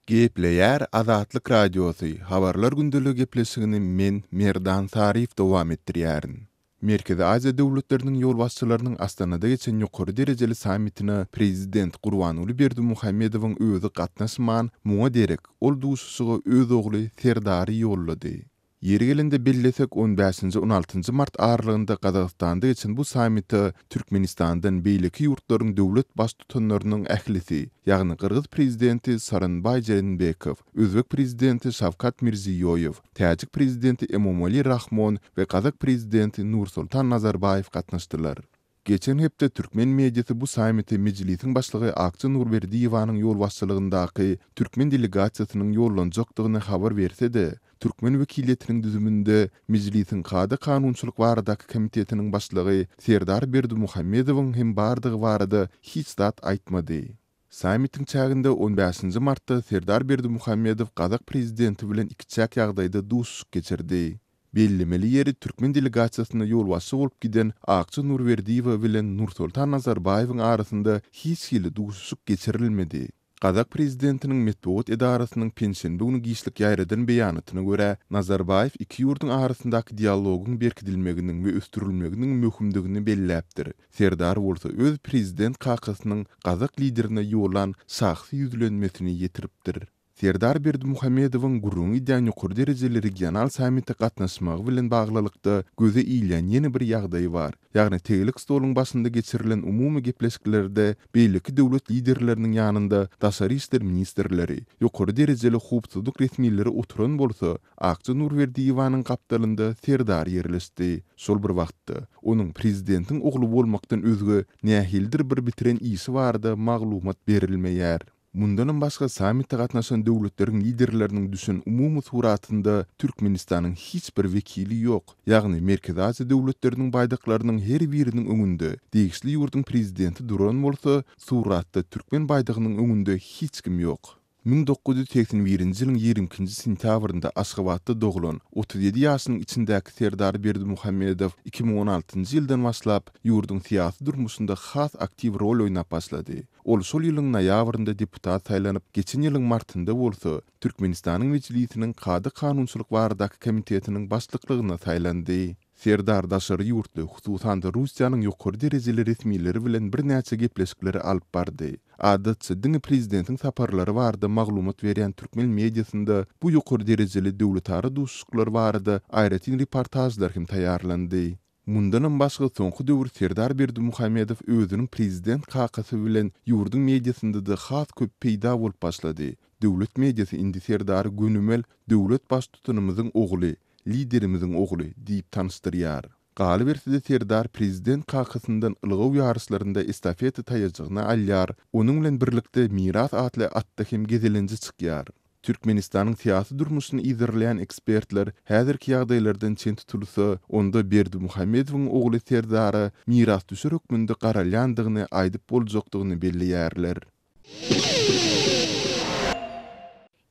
Gepleýär Azatlyk Radiosy, Habarlar gündeligi gepleşigini men, Merdan Saryýew dowam etdirýärin. Merkezi Aziýa döwletleriniň ýolbaşçylarynyň Astanada geçen ýokary derejeli sammitine prezident Gurbanguly Berdimuhamedowyň özi gatnaşman, muňa derek, ol duşuşyga öz ogly Serdary ýollady. Ýeri gelende bellesek, on bäşinji-on altynjy mart aralygynda Gazagystanda geçen bu sammite Türkmenistandan beýleki ýurtlaryň döwlet Baştutanlarynyň ählisi, ýagny gyrgyz prezidenti Sooronbaý Jeenbekow, özbek prezidenti Şawkat Mirziýoýew, täjik prezidenti Emomali Rahmon we gazak prezidenti Nursultan Nazarbaýew gatnaşdylar. Geçen hepde türkmen mediasy bu sammite Mejlisiň başlygy Akja Nurberdiýewanyň ýolbaşçylygyndaky türkmen delegasiýasynyň ýollanjakdygyny habar berse-de, türkmen wekiliýetiniň düzüminde Mejlisiň Kada-kanunçylyk baradaky komitetiniň başlygy Serdar Berdimuhamedowyň hem bardygy barada hiç zat aýtmady. Sammitiň çäginde on bäşinji martda Serdar Berdimuhamedow gazak prezidenti bilen ikiçäk ýagdaýda duşuşyk geçirdi. Bellemeli ýeri, türkmen delegasiýasyna ýolbaşçy bolup giden Akja Nurberdiýewa bilen Nursoltan Nazarbaýewiň arasynda hiç hili duşuşyk geçirilmedi. Gazak prezidentiniň metbugat edarasynyň penşenbe güni giçlik ýaýradan beýanatyna görä, Nazarbaýew iki ýurduň arasyndaky dialogyň berkidilmeginiň we ösdürilmeginiň möhümdigini belläpdir. Serdar bolsa öz prezident kakasynyň gazak liderine ýollan şahsy ýüzlenmesini ýetiripdir. Serdar Berdimuhamedowyň gürrüňi gidýän ýokary derejeli regional sammite gatnaşmagy bilen baglylykda göze ilýän ýene bir ýagdaý bar. Ýagny tegelek stoluň başynda geçirilen umumy gepleşiklerde beýleki döwlet liderleriniň ýanynda daşary işler ministrleri, ýokary derejeli howpsuzlyk resmileri oturan bolsa, Akja Nurberdiýewanyň gapdalynda Serdar ýerleşdi. Şol bir wagtda, onuň prezidentiň ogly bolmakdan özge nähilidir bir bitiren işi barada maglumat berilmeýär. Mundanam başga sammite gatnaşan döwletleriň liderleriniň düşen umumy suratynda Türkmenistanyň hiç bir wekili ýok, ýagny Merkezi Aziýa döwletleriniň baýdaklarynyň her biriniň öňünde degişli ýurduň prezidenti duran bolsa, suratda türkmen baýdagynyň öňünde hiç kim ýok. 1981-nji ýylyň 22-nji sentýabrynda Aşgabatda doglan, 37 ýaşynyň içindäki Serdar Berdimuhamedow 2016-njy ýyldan başlap, ýurduň syýasy durmuşynda has aktiw rol oýnap başlady. Ol şol ýylyň noýabrynda deputat saýlanyp, geçen ýylyň martynda bolsa, Türkmenistanyň Mejlisiniň Kada-kanunçylyk baradaky komitetiniň başlyklygyna saýlandy. Serdar daşary ýurtly, hususan-da Russiýanyň ýokary derejeli resmileri bilen birnäçe gepleşikleri alyp bardy. Adatça, diňe prezidentiň saparlary barada maglumat berýän türkmen mediasynda bu ýokary derejeli döwletara duşuşyklar barada aýratyn reportažlar hem taýýarlandy. Mundanam başga soňky döwür Serdar Berdimuhamedow özüniň prezident kakasy bilen ýurduň mediasynda-da has köp peýda bolup başlady. Döwlet mediasy indi Serdary gönümel döwlet baştutanymyzyň ogly, liderimiziň ogly diýip tanyşdyrýar. Galyberse-de Serdar prezident kakasyndan ylgaw ýaryşlarynda estafeta taýajygyny alýar, onuň bilen birlikde Miras atly atda hem gezelenje çykýar. Türkmenistanyň syýasy durmuşyny yzarlaýan ekspertler häzirki ýagdaýlardan çen tutulsa, onda Berdimuhamedowyň ogly Serdara mirasdüşer hökmünde garalýandygyny aýdyp boljakdygyny belleýärler.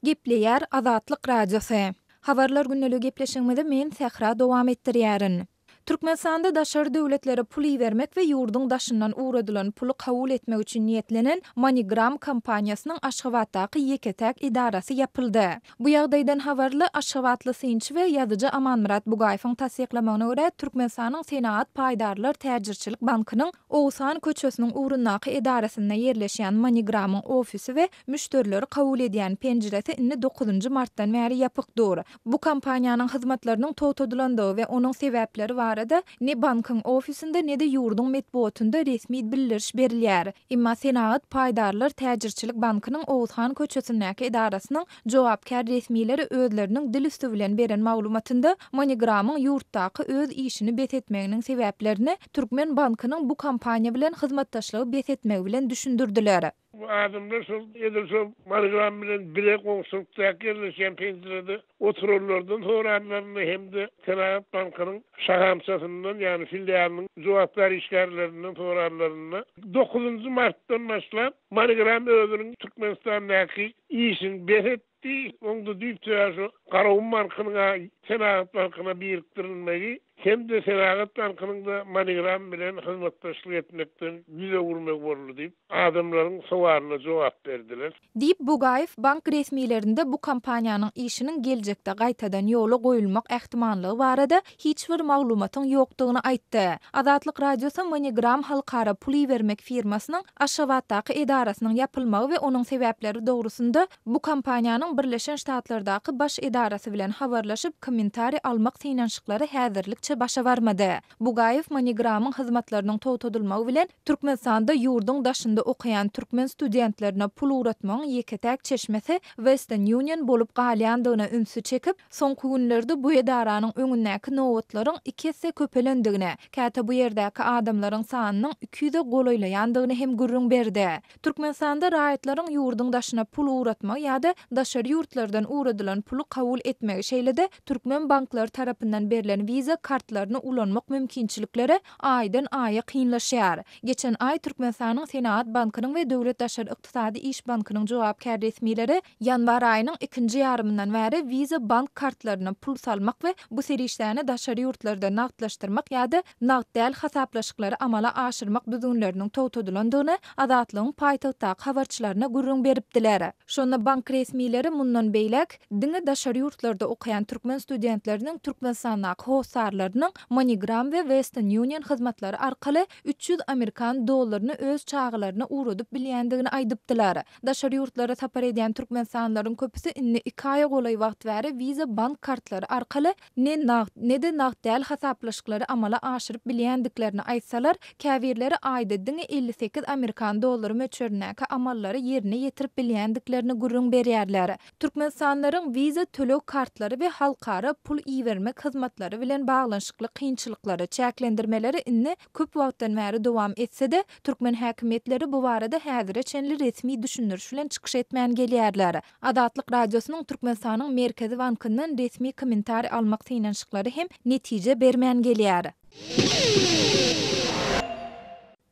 Gepleýär Azatlyk Radiosy. Habarlar gündeligi gepleşigimizi men Sähra dowam etdirýärin. Türkmenistanda daşary döwletlere pul ibermek we ýurduň daşyndan ugradylan puly kabul etmek üçin niýetlenen MoneyGram kompaniýasynyň Aşgabatdaky ýeke-täk edarasy ýapyldy. Bu ýagdaýdan habarly aşgabatly synçy we ýazyjy Amanmyrat Bugaýewiň tassyklamagyna görä, Türkmenistanyň Senagat paýdarlar täjirçilik bankynyň Oguzhan köçesiniň ugrundaky edarasynda ýerleşýän MoneyGram-yň ofisi we müşderileri kabul edýän penjiresi indi dokuzynjy martdan bäri ýapyk dur. Bu kompaniýanyň hyzmatlarynyň togtadylandygy we onuň sebäpleri barada ne bankyň ofisinde, ne-de ýurduň metbugatynda resmi bildiriş berilýär. Emma Senagat paýdarlar täjirçilik bankynyň Oguzhan köçesindäki edarasynyň jogapkär resmileri özleriniň dil üsti bilen beren maglumatynda MoneyGram-yň ýurtdaky öz işini bes etmeginiň sebäplerini türkmen bankynyň bu kompaniýa bilen hyzmatdaşlygy bes etmegi bilen düşündirdiler. Bu adamlar şol edil şol MoneyGram bilen bile goňşulykdaky ýerleşýän penjirede oturanlardan soranlarynda hem-de Senagat bankynyň şahamçasyndan, ýagny filialynyň jogapkär işgärlerinden soranlarynda, dokuzynjy martdan başlap MoneyGram özüniň Türkmenistandaky işini bes etdi, oňda düýp sebäbi şo Garagum bankynyň Senagat bankyna birikdirilmegi. hem-de Senagat bankynyň-da MoneyGram bilen hyzmatdaşlyk etmekden ýüz öwürmegi boldy diýip, adamlaryň sowalyna jogap berdiler. Diýip, Bugaýew bank resmilerinde bu kompaniýanyň işiniň geljekde gaýtadan ýola goýulmak ähtimallygy barada hiç bir maglumatyň ýokdugyny aýtdy. Azatlyk Radiosy MoneyGram halkara pul ibermek firmasynyň Aşgabatdaky edarasynyň ýapylmagy we onuň sebäpleri dogrusynda bu kompaniýanyň Birleşen Ştatlardaky baş edarasy bilen habarlaşyp, kommentariý almak synanyşyklary häzirlikçe başa barmady. Bugaýew MoneyGram-yň hyzmatlarynyň togtadylmagy bilen, Türkmenistanda ýurduň daşynda okaýan türkmen studentlerine pul ugratmagyň ýeke-täk çeşmesi Western Union bolup galýandygyna ünsi çekip, soňky günlerde bu edaranyň öňündäki nobatlaryň iki esse köpelendigini, käte bu ýerdäki adamlaryň sanynyň 200-e golaýlaýandygyny hem gürrüň berdi. Türkmenistanda raýatlaryň ýurduň daşyna pul ugratmagy ýa-da daşary ýurtlardan ugradylan puly kabul etmegi, şeýle-de türkmen banklary tarapyndan berlen Visa kartlaryny ulanmak mümkinçilikleri aýdan-aýa kynlaşýar. Geçen aý Türkmenistanyň Senagat bankynyň we Döwlet daşary ykdysady iş bankynyň jogapkär resmileri ýanwar aýynyň ikinji ýarymyndan bäri Visa bank kartlaryna pul salmak we bu serişdäni daşary ýurtlarda nagtlaşdyrmak ýa-da nagt däl hasaplaşyklary amala aşyrmak düzgünleriniň togtadylandygyny Azatlygyň paýtagtdaky habarçylaryna gürrüň beripdiler. Şonda bank resmileri mundan beýläk diňe daşary ýurtlarda okaýan türkmen studentleriniň Türkmenistandaky hossarlarynyň MoneyGram we Western Union hyzmatlary arkaly 300 amerikan dollaryny öz çagalaryna ugradyp bilýändigini aýdypdylar. Daşary ýurtlara sapar edýän türkmenistanlylaryň köpüsi indi iki aýa golaý wagt bäri Visa bank kartlary arkaly ne nagt, ne-de nagt däl hasaplaşyklary amala aşyryp bilýändiklerini aýtsalar, käbirleri aýda diňe 58 amerikan dollary möçberindäki amallary ýerine ýetirip bilýändiklerini gürrüň berýärler. Türkmenistanlylaryň Visa töleg kartlary we halkara pul ibermek hyzmatlary bilen baglanyşykly kynçylyklary, çäklendirmeleri indi köp wagtdan bäri dowam etse-de, türkmen häkimiýetleri bu barada häzire çenli resmi düşündiriş bilen çykyş etmän gelýärler. Azatlyk Radiosynyň Türkmenistanyň Merkezi bankyndan resmi kommentariý almak synanyşyklary hem netije bermän gelýär.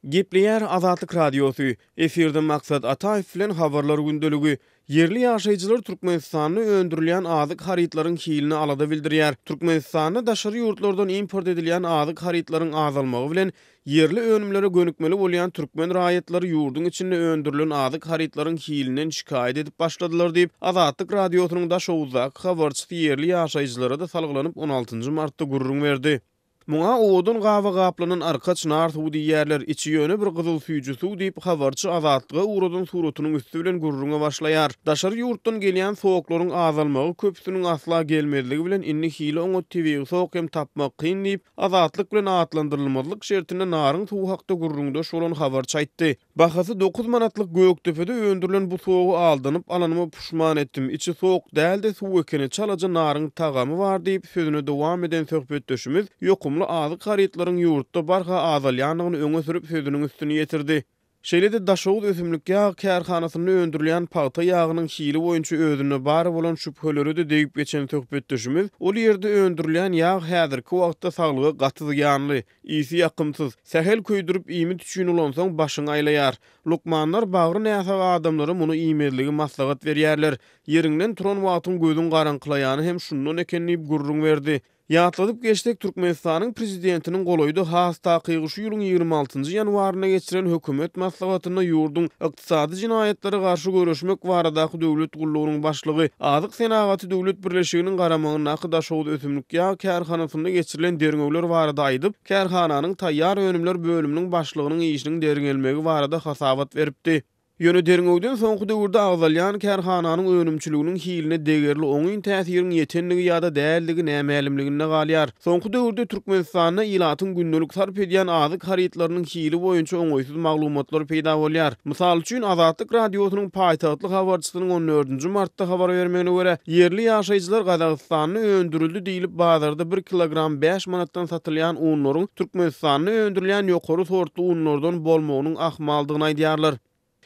Gepleýär Azatlyk Radiosy, Efirde Maksat Ataýew bilen Habarlar gündeligi. Ýerli ýaşaýjylar Türkmenistanda öndürilýän azyk harytlaryň hiline alada bildirýär. Türkmenistanda daşary ýurtlardan import edilýän azyk harytlaryň azalmagy bilen, ýerli önümlere gönükmeli bolýan türkmen raýatlary ýurduň içinde öndürilen azyk harytlaryň hilinden şikaýat edip başladylar diýip, Azatlyk Radiosynyň Daşoguzdaky habarçysy ýerli ýaşaýjylara-da salgylanyp, on altynjy martda gürrüň berdi. Muňa owadan gaba gaplanan arkaç nar suwy diýýärler, içi ýöne bir gyzyl süýji suw diýip, habarçy Azatlyga ugradan suratynyň üsti bilen gürrüňe başlaýar. Daşary ýurtdan gelýän soklaryň azalmagy, köpüsiniň asla gelmezligi bilen indi hili oňat tebigy sok hem tapmak kyn diýip, Azatlyk bilen atlandyrylmazlyk şertinde naryň suwy hakda gürrüňdeş bolan habarçy aýtdy. Bahasy dokuz manatlyk Gökdepede öndürilen bu sogy aldanyp alanyma puşman etdim. Içi sok däl-de suw ekeni, çalaja naryň tagamy bar diýip, sözüne dowam eden söhbetdeşimiz ýokumly azyk harytlaryň ýurtda barha azalýandygyny öňe sürüp sözüniň üstüni ýetirdi. Şeýle-de Daşoguz ösümlik ýag kärhanasynda öndürilýän pagta ýagynyň hili boýunça özünde bar bolan şübhelere-de degip geçen söhbetdeşimiz ol ýerde öndürilýän ýag häzirki wagtda saglyga gaty zyýanly, Ysy ýakymsyz. Sähel köýdürip iýmit üçin ulansaň başyňy aýlaýar. Lukmanlar bagry näsag adamlara muny iýmezligi maslahat berýärler. Ýeriňden turan wagtyň gözüň garaňkylaýany hem şundan eken diýip gürrüň berdi. Ýatladyp geçsek, Türkmenistanyň Prezidentiniň golaýda, has takygy şu ýylyň 26-njy ýanwarynda geçiren hökümet maslahatynda ýurduň Ykdysady jenaýatlara garşy göreşmek baradaky döwlet gullugynyň başlygy, Azyk senagaty döwlet birleşiginiň garamagyndaky Daşoguz ösümlik ýag kärhanasynda geçirilen derňewler barada aýdyp, kärhananyň taýýar önümler bölüminiň başlygynyň işiniň derňelmegi barada hasabat beripdi. Ýöne derňewden soňky döwürde agzalýan kärhananyň önümçiliginiň hiline degerli oňyn täsiriň ýetendigi ýa-da däldigi nämälimliginde galýar. Soňky döwürde Türkmenistanda ilatyň gündelik sarp edýän azyk harytlarynyň hili boýunça oňaýsyz maglumatlar peýda bolýar. Mysal üçin, Azatlyk Radiosynyň paýtagtly habarçysynyň on dördünji martda habar bermegine görä, ýerli ýaşaýjylar Gazagystanda öndürildi diýlip bazarda bir kilogram bäş manatdan satylýan unlaryň Türkmenistanda öndürilýän ýokary sortly unlardan bolmagynyň ahmaldygyny aýdýarlar.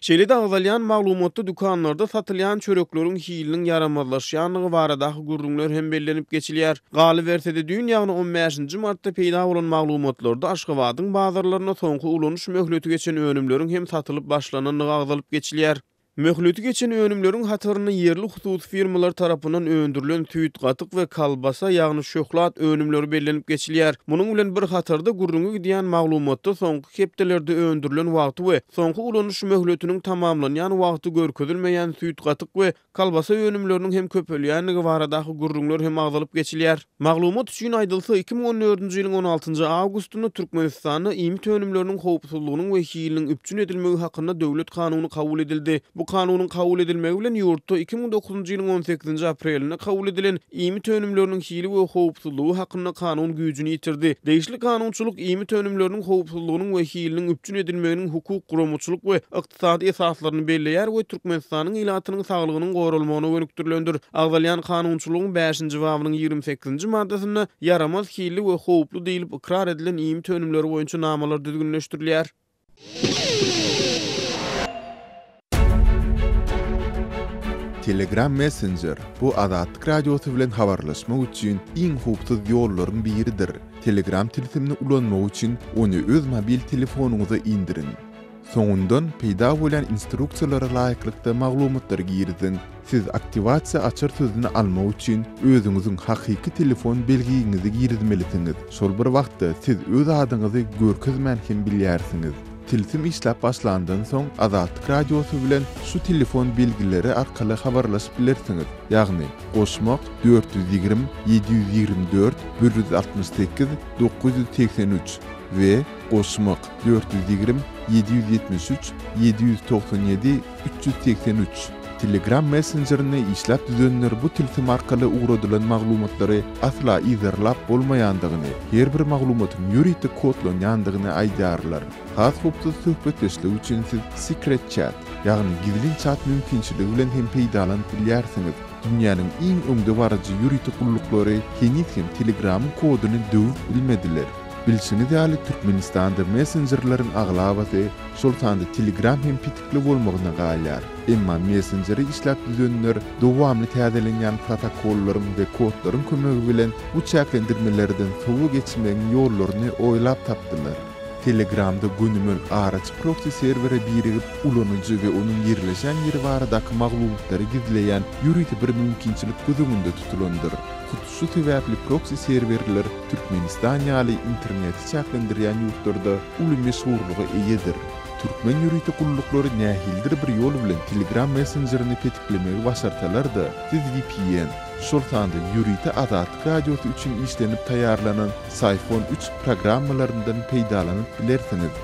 Şeýle-de agzalýan maglumatda dükanlarda satylýan çörekleriň hiliniň ýaramazlaşýandygy baradaky gürrüňler hem bellenip geçilýär. Galyberse-de, düýn, ýagny on bäşinji martda peýda bolan maglumatlarda Aşgabadyň bazarlarynda soňky ulanyş möhleti geçen önümleriň hem satylyp başlanandygy agzalyp geçilýär. Möhleti geçen önümleriň hatarynda ýerli hususy firmalar tarapyndan öndürilen süýt, gatyk we kolbasa, ýagny şöhlat önümleri bellenip geçilýär. Munuň bilen bir hatarda, gürrüňi gidýän maglumatda soňky hepdelerde öndürilen wagty we soňky ulanyş möhletiniň tamamlanýan wagty görkezilmeýän süýt, gatyk we Kolbasa önümleriniň hem köpelýändigi baradaky gürrüňler hem agzalyp geçilýär. Maglumat üçin aýdylsa, 2014-nji ýylyň on altynjy awgustynda Türkmenistanda iýmit önümleriniň howpsuzlygynyň we hiliniň üpjün edilmegi hakynda döwlet kanuny kabul edildi. Bu kanunyň kabul edilmegi bilen ýurtda 2009-njy ýylyň on sekizinji aprelinde kabul edilen Iýmit önümleriniň hili we howpsuzlygy hakynda kanun güýjüni ýitirdi. Degişli kanunçylyk iýmit önümleriniň howpsuzlygynyň we hiliniň üpjün edilmeginiň hukuk, guramaçylyk we ykdysady esaslaryny belleýär we Türkmenistanyň ilatynyň saglygynyň goralmagyna gönükdirilendir. Agzalýan kanunçylygyň bäşinji babynyň 28-nji maddasynda ýaramaz hilli we howply diýlip ykrar edilen iýmit önümleri boýunça namalar düzgünleşdirilýär. Telegram Messenger, bu Azatlyk Radiosy bilen habarlaşmak üçin iň howpsuz ýollaryň biridir. Telegram tilsimini ulanmak üçin ony öz mobil telefonyňyza indiriň. Soňundan peýda bolýan instruksiýalara laýyklykda maglumatlary giriziň. Siz aktiwasiýa açar sözüni almak üçin özüňiziň hakyky telefon belgiňizi girizmelisiňiz. Şol bir wagtda siz öz adyňyzy görkezmän hem bilýärsiňiz. Tilsim işläp başlandan soň Azatlyk Radiosy bilen şu telefon belgileri arkaly habarlaşyp bilersiňiz, ýagny, goşmak, 420 724 168 983 we goşmak, 420 773 797 383. Telegram messenjerini işläp düzenler bu tilsim arkaly ugradylan maglumatlary asla yzarlap bolmaýandygyny, her bir maglumatyň ýörite kodlanýandygyny aýdýarlar. Has howpsuz söhbetdeşlik üçin siz Secret Chat, ýagny gizlin çat mümkinçiligi bilen hem peýdalanyp bilýärsiňiz. Dünýäniň iň öňdebaryjy ýörite gulluklary heniz hem Telegramyň koduny döwüp bilmediler. Bilşiňiz ýaly, Türkmenistanda messenjerleriň aglabasy, şol sanda Telegram hem petikli bolmagyna galýar. Emma messenjeri işläp düzenler dowamly täzelenýän protokollaryň we kodlaryň kömegi bilen bu çäklendirmelerden sowa geçmegiň ýollaryny oýlap tapdylar. Telegramda gönümel araçy proksi serwere birigip, ulanyjy we onuň ýerleşen ýeri baradaky maglumatlary gizleýän ýörite bir mümkinçilik göz öňünde tutulandyr. Hut şu sebäpli proksi serwerler Türkmenistan ýaly interneti çäklendirýän ýurtlarda uly meşhurlyga eýedir. Türkmen ýörite gulluklary nähilidir bir ýol bilen Telegram messenjerini petiklemegi başarsalar-da, siz vpn, şol sanda ýörite Azatlyk Radiosy üçin işlenip taýýarlanan Syphon üç programmalaryndan peýdalanyp bilersiňiz.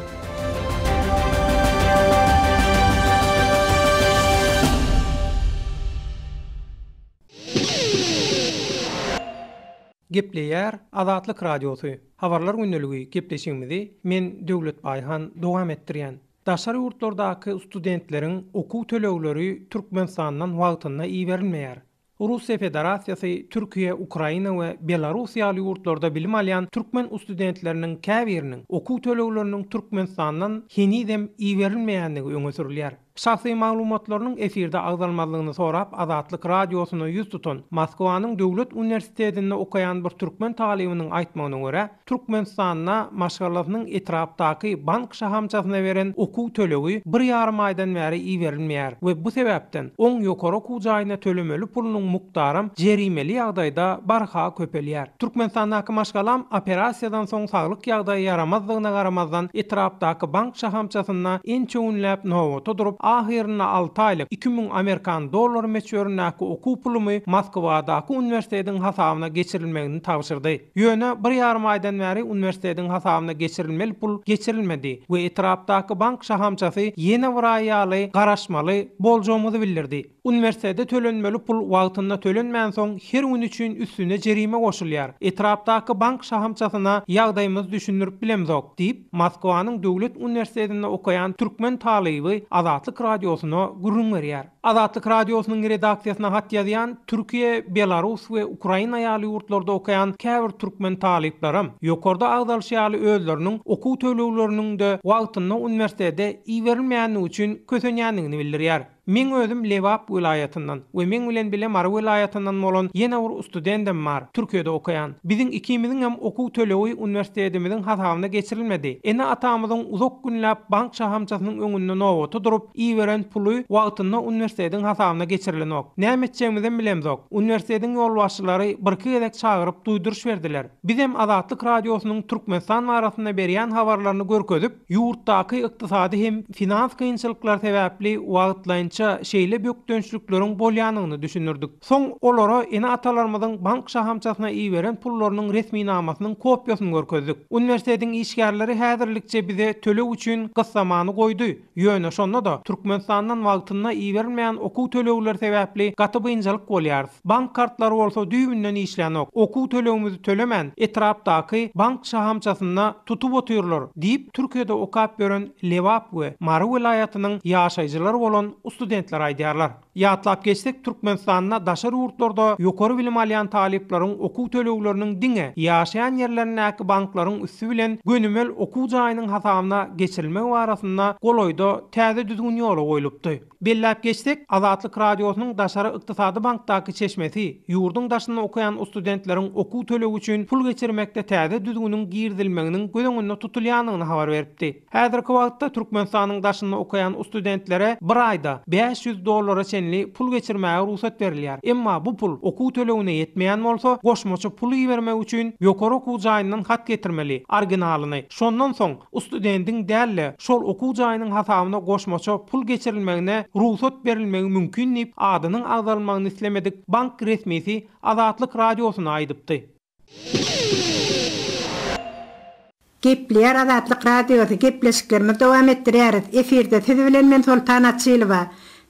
Gepleýär Azatlyk Radiosy, Habarlar gündeligi gepleşigimizi men Döwlet Baýhan dowam etdirýän. Daşary ýurtlardaky studentleriň okuw tölegleri Türkmenistandan wagtynda iberilmeýär. Russiýa Federasiýasy, Türkiýe, Ukraina we Belarus ýaly ýurtlarda bilim alýan türkmen ustudentleriniň käbiriniň okuw tölegleriniň Türkmenistandan henizem iberilmeýändigi öňe sürülýär. Şahsy maglumatlarynyň efirde agzalmazlygyny sorap Azatlyk Radiosyna ýüz tutan Moskwanyň Döwlet uniwersitetinde okaýan bir türkmen talybynyň aýtmagyna görä, Türkmenistanda maşgalasynyň etrapdaky bank şahamçasyna beren okuw tölegi bir ýarym aýdan bäri iberilmeýär we bu sebäpden oň ýokary okuw jaýyna tölemeli pulunyň mukdaram jerimeli ýagdaýda barha köpelýär. Türkmenistandaky maşgalam operasiýadan soň saglyk ýagdaýy ýaramazdygyna garamazdan etrapdaky bank şahamçasynda ençe günläp nobata durup, ahyrynda alty aýlyk 2000 amerikan dollary möçberindäki okuw pulumy Moskwadaky uniwersitetiň hasabyna geçirilmegini tabşyrdy. Ýöne bir ýarym aýdan bäri uniwersitetiň hasabyna geçirilmeli pul geçirilmedi we etrapdaky bank şahamçasy ýene bir aý ýaly garaşmaly boljagymyzy bildirdi. Uniwersitete tölenmeli pul wagtynda tölenmänsoň her gün üçin üstüne jerime goşulýar. Etrapdaky bank şahamçasyna ýagdaýymyzy düşündirip bilemzok, diýip, Moskwanyň döwlet uniwersitetinde okaýan türkmen talyby Azatlyk Radiosyna gürrüň berýär. Azatlyk Radiosynyň redaksiýasyna hat ýazýan Türkiýe, Belarus we Ukraina ýaly ýurtlarda okaýan käbir türkmen talyplaram, ýokarda agzalyşy ýaly özleriniň okuw tölegleriniň-de wagtynda uniwersitete iberilmeýändigi üçin kösenýändigini bildirýär. Meň özüm Lebap welaýatyndan we meň bilen bile Mary welaýatyndan bolan ýene bir studendem bar, Türkiýede okaýan. Biziň ikimiziňem okuw tölegi uniwersitetimiziň hasabyna geçirilmedi. Ene-atamyzyň uzak günläp bank şahamçasynyň öňünde nobata durup, iberen puly wagtynda uniwersitetiň hasabyna geçirilenok. Näme etjegimizem bilemzok. Uniwersitetiň ýolbaşçylary birki gezek çagyryp duýduryş berdiler. Bizem Azatlyk Radiosynyň Türkmenistan barasynda berýän habarlaryny görkezip, ýurtdaky ykdysady hem finans kynçylyklary sebäpli wagtlaýynça şeýle bökdençlikleriň bolýanyny düşündirdik. Soň olara ene-atalarymyzyň bank şahamçasyna iberen pullarynyň resminamasynyň kopiýasyny görkezdik. Uniwersitetiň işgärleri häzirlikçe bize töleg üçin gyssamany goýdy, ýöne şonda-da Türkmenistandan wagtynda iberilmeýän okuw tölegleri sebäpli gaty biynjalyk bolýarys. Bank kartlary bolsa düýbünden işlänok. Okuw tölegimizi tölemän, etrapdaky bank şahamçasynda tutup otyrlar, diýip, Türkiýede okap ýören Lebap we Mary welaýatynyň ýaşaýjylary bolan studentler aýdýarlar. Ýatlap geçsek, Türkmenistanda daşary ýurtlarda ýokary bilim alýan talyplaryň okuw tölegleriniň diňe ýaşaýan ýerlerindäki banklaryň üsti bilen gönümel okuw jaýynyň hasabyna geçirilmegi barasynda golaýda täze düzgün ýola goýlupdy. Belläp geçsek, Azatlyk Radiosynyň Daşary ykdysady bankdaky çeşmesi ýurduň daşynda okaýan studentleriň okuw tölegi üçin pul geçirmekde täze düzgüniň girizilmeginiň göz öňünde tutulýandygyny habar beripdi. Häzirki wagtda Türkmenistanyň daşynda okaýan studentlere bir aýda 500 dollara çenli pul geçirmäge rugsat berilýär. Emma bu pul okuw tölegine ýetmeýän bolsa, goşmaça pul ibermek üçin ýokary okuw jaýyndan hat getirmeli, originalyny. Şondan soň, studentiň däl-de, şol okuw jaýynyň hasabyna goşmaça pul geçirilmegine rugsat berilmegi mümkin diýip, adynyň agzalmagyny islemedik bank resmisi Azatlyk Radiosyna aýdypdy. Gepleýär Azatlyk Radiosy, gepleşiklerimizi dowam etdirýäris. Efirde siz bilen men Soltan Açylowa.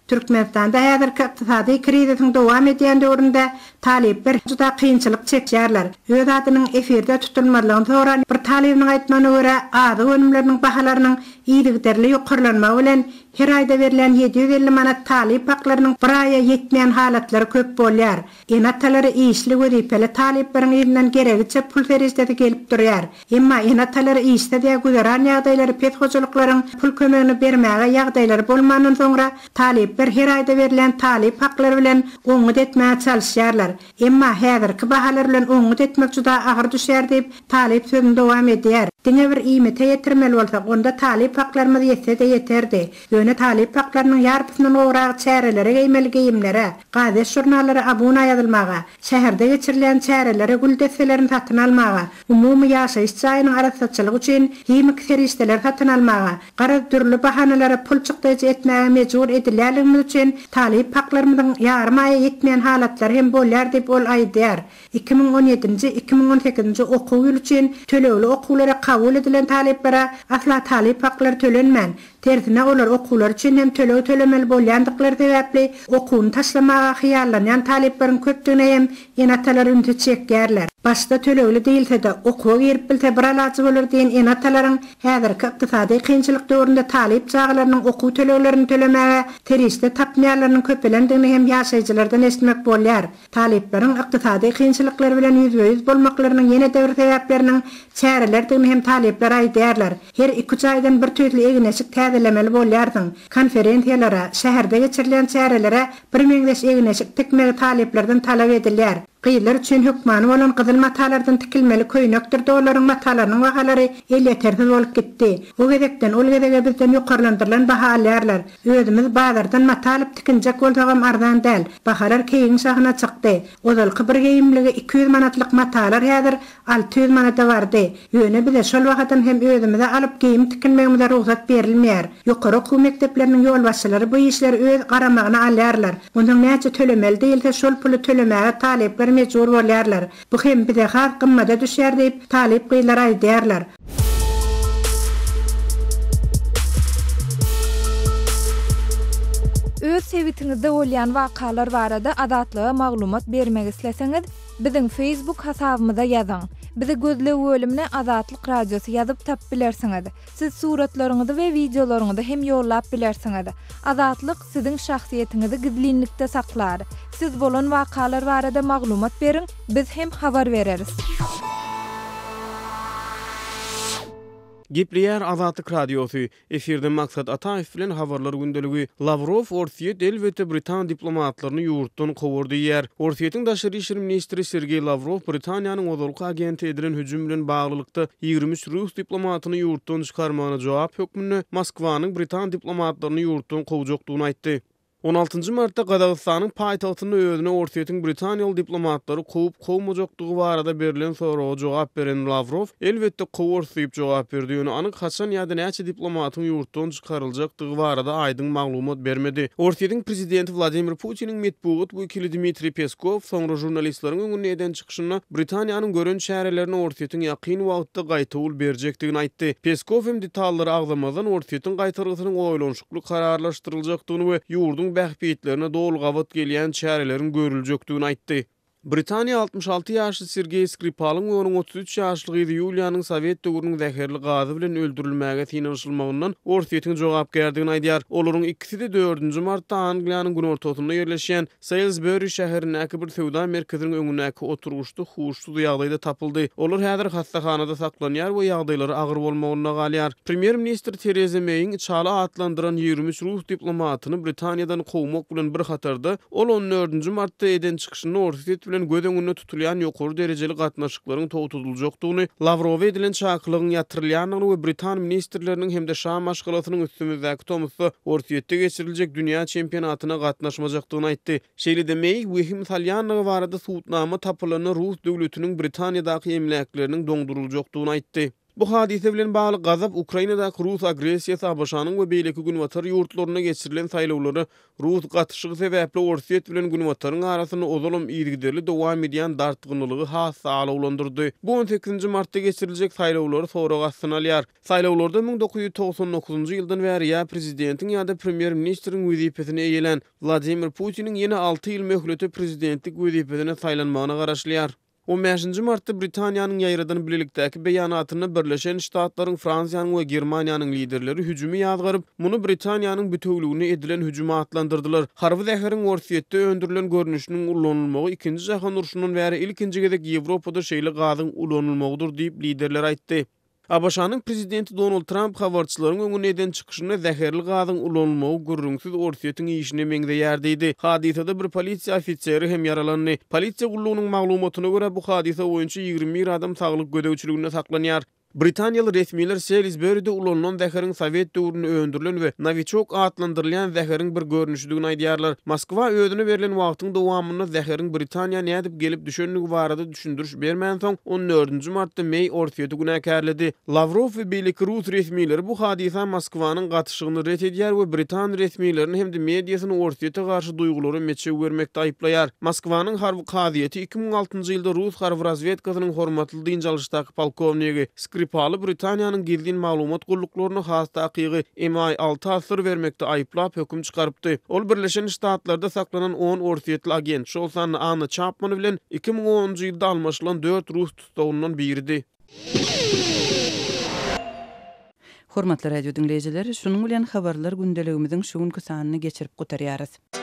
Türkmenistanda häzirki ykdysady krizisiň dowam edýän döwründe talyplar juda kynçylyk çekýärler. Öz adynyň efirde tutulmazlygyny soran bir talybynyň aýtmagyna görä, azyk önümleriniň bahalarynyň yzygiderli ýokarlanmagy bilen her aýda berilýän 750 manat talyp haklarynyň bir aýa ýetmeýän halatlary köp bolýar. Ene-atalary işli, wezipeli talyplaryň yzyndan geregiçe pul serişdesi gelip durýar. Emma ene-atalary işsiz ýa güzeran ýagdaýlary pes hojalyklaryň pul kömegini bermäge ýagdaýlary bolmandan soňra, talyplar her aýda berilýän talyp haklary bilen oňňut etmäge çalyşýarlar. Emma häzirki bahalar bilen oňňut etmek juda agyr düşýär diýip, talyp sözüni dowam edýär. Diňe bir iýmite ýetirmeli bolsak, onda talyp haklarymyz ýetse-de ýeterdi. Ýöne talyp haklarynyň ýarpysyndan gowragy çärelere geýmeli geýimlere, gazet-žurnallara abuna ýazylmaga, şäherde geçirilýän çärelere gül desselerini satyn almaga, umumy ýaşaýyş jaýynyň arassaçylygy üçin himiki serişdeleri satyn almaga, garaz dürli bahanalara pul çykdaýjy etmäge mejbur edilýänligimiz üçin talyp haklarymyzyň ýarym aýa ýetmeýän halatlary hem bolýar diýip ol aýdýar. 2017-nji, 2018-nji okuw ýyly üçin tölegli okuwlara kabul edilen talyplara asla talyp haklary tölenmän, Tersine, olar okuwlary üçin hem töleg tölemeli bolýandyklary sebäpli okuwyny taşlamaga hyýallanýan talyplaryň köpdügine hem ene-atalar ünsi çekýärler. Başda tölegli diýilse-de, okuwa girip bilse bir alajy bolar diýen ene-atalaryň häzirki ykdysady kynçylyk döwründe talyp çagalarynyň okuw töleglerini tölemäge serişde tapmaýanlarynyň köpelendigini hem ýaşaýjylardan eşitmek bolýar. Talyplaryň ykdysady kynçylyklar bilen ýüzbe-ýüz bolmaklarynyň ýene-de bir sebäpleriniň çärelerdigini hem talyplar aýdýarlar. Her iküç aýdan bir tüýsli egin-eşik täzelemeli bolýarsyň. Konferensiýalara, şäherde geçirilýän çärelere birmeňzeş egin-eşik tikmegi talyplardan talap edilýär. Gyzlar üçin hökmany bolan gyzyl matalardan tikilmeli köýnekdir donlaryň matalarynyň bahalary elýetersiz bolup gitdi. O gezekden ol gezege bizden ýokarlandyrylan baha alýarlar. Özümiz bazardan mata alyp tikinjek bolsagam arzan däl. Bahalar keýigiň şahyna çykdy. Ozalky bir geýimligi 200 manatlyk matalar häzir 600 manada bardy. Ýöne bize şol bahadan hem özümize alyp geýim tikinmegimize rugsat berilmeýär. Ýokary okuw mekdepleriniň ýolbaşçylary bu işleri öz garamagyna alýarlar. Onsoň näçe tölemeli diýilse şol puly tölemäge talyplar mejbur bolýarlar. Bu hem bize has gymmada düşýär diýip, talyp gyzlar aýdýarlar. Öz sebitiňizde bolýan wakalar barada Azatlyga maglumat bermek isleseňiz, biziň Facebook hasabymyza ýazyň. Bizi gözleg bölümine Azatlyk Radiosy ýazyp tapyp bilersiňiz. Siz suratlaryňyzy we wideolaryňyzy hem ýollap bilersiňiz. Azatlyk siziň şahsyýetiňizi gizlinlikde saklar. Siz bolan wakalar barada maglumat beriň, biz hem habar bereris. Gepleýär Azatlyk Radiosy, Efirde Maksat Ataýew bilen Habarlar gündeligi. Lawrow Orsýet elbetde britan diplomatlaryny ýurtdan kowar diýýär. Orsýetiň daşary işler ministri Sergeý Lawrow Britaniýanyň ozalky agente edilen hüjüm bilen baglylykda 23 rus diplomatyny ýurtdan çykarmagyna jogap hökmünde Moskwanyň britan diplomatlaryny ýurtdan kowjakdygyny aýtdy. On altynjy martda Gazagystanyň paýtagtynda özüne Orsýetiň britaniýaly diplomatlary kowup-kowmajakdygy barada berlen soraga jogap beren Lawrow, Elbetde kowarys diýip jogap berdi, ýöne anyk haçan ýa-da näçe diplomatyň ýurtdan çykaryljakdygy barada aýdyň maglumat bermedi. Orsýetiň prezidenti Wladimir Putiniň metbugat wekili Dmitriý Peskow soňra žurnalistleriň öňünde eden çykyşynda Britaniýanyň gören çärelerine Orsýetiň ýakyn wagtda gaýtawul berjekdigini aýtdy. Peskow hem detallary agzamazdan Orsýetiň gaýtargysynyň oýlanyşykly kararlaşdyryljakdygyny we ýurduň bähbitlerine doly gabat gelýän çäreleriň görüljekdigini aýtdy. Britaniýa 66 ýaşly Sergeý Skripalyň we onuň 33 ýaşly gyzy Ýuliýanyň sowet döwrüniň zäherli gazy bilen öldürilmäge synanyşylmagyndan Orsýetiň jogapkärdigini aýdýar. Olaryň ikisi-de dördünji martda Angliýanyň günortasynda ýerleşýän Salisbury şäherindäki bir söwda merkeziniň öňündäki oturgyçda huşsuz ýagdaýda tapyldy. Olar häzir hassahanada saklanýar we ýagdaýlary agyr bolmagynda galýar. Premýer-ministr Tereza Meýiň içaly atlandyran 23 rus diplomatyny Britaniýadan kowmak bilen bir hatarda, ol on dördünji martda eden çykyşynda Orsýet bilen göz öňünde tutulýan ýokary derejeli gatnaşyklaryň togtadyljakdygyny, Lawrowa edilen çakylygyň ýatyrylýandygyny we britan ministrleriniň hem-de şa maşgalasynyň üstümizdäki tomusda Orsýetde geçiriljek dünýä çempionatyna gatnaşmajakdygyny aýtdy. Şeýle-de Meý wehim salýandygy barada sudnama tapylanda rus döwletiniň Britaniýadaky emläkleriniň doňduryljakdygyny aýtdy. Bu hadysa bilen bagly gazap Ukrainadaky rus agressiýasy ABŞ-nyň we beýleki günbatar ýurtlarynda geçirilen saýlawlara rus gatyşygy sebäpli Orsýet bilen Günbataryň arasynda ozalam yzygiderli dowam edýän dartgynlylygy has-da alawlandyrdy. Bu on sekizinji martda geçiriljek saýlawlary sorag astyna alýar. Saýlawlarda 1999-njy ýyldan bäri ýa prezidentiň ýa-da premýer-ministriň wezipesini eýelän Wladimir Putiniň ýene alty ýyl möhlete prezidentlik wezipesine saýlanmagyna garaşylýar. On bäşinji martda Britaniýanyň ýaýradan bilelikdäki beýanatynda Birleşen Ştatlaryň, Fransiýanyň we Germaniýanyň liderleri hüjümi ýazgaryp, muny Britaniýanyň bütewligine edilen hüjüm atlandyrdylar. Harby zäheriň Orsýetde öndürilen görnüşiniň ulanylmagy Ikinji jahan urşundan bäri ilkinji gezek Ýewropada şeýle gazyň ulanylmagydyr diýip, liderler aýtdy. ABŞ-nyň prezidenti Donald Tramp habarçylaryň öňünde eden çykyşynda zäherli gazyň ulanylmagy gürrüňsiz Orsýetiň işine meňzeýär diýdi. Hadysada bir polisiýa ofiseri hem ýaralandy. Polisiýa gullugynyň maglumatyna görä, bu hadysa boýunça 21 adam saglyk gözegçiliginde saklanýar. Britaniýaly resmiler Salisburide ulanylan zäheriň sowet döwründe öndürilen we Nowiçok atlandyrylýan zäheriň bir görnüşidigini aýdýarlar. Moskwa özüne berlen wagtyň dowamynda zäheriň Britaniýa nädip gelip düşendigi barada düşündiriş bermänsoň, on dördünji martda Meý Orsýeti günäkärledi. Lawrow we beýleki rus resmileri bu hadysa Moskwanyň gatyşygyny ret edýär we britan resmilerini hem-de mediasyny Orsýete garşy duýgulara meçew bermekde aýyplaýar. Moskwanyň harby kazyýeti 2006-njy ýylda rus harby razwedkasynyň hormatly dynç alyşdaky polkownigi Skripaly Britaniýanyň gizlin maglumat gulluklaryna has takygy MI 6 a syr bermekde aýyplap höküm çykarypdy. Ol Birleşen Ştatlarda saklanan on orsýetli agent, şol sanda Anna Çapman bilen 2010-njy ýylda almaşylan dört rus tussagyndan biridi. Hormatly radio diňleýjiler, şunuň bilen Habarlar gündeligimiziň şu günki sanyny geçirip gutarýarys.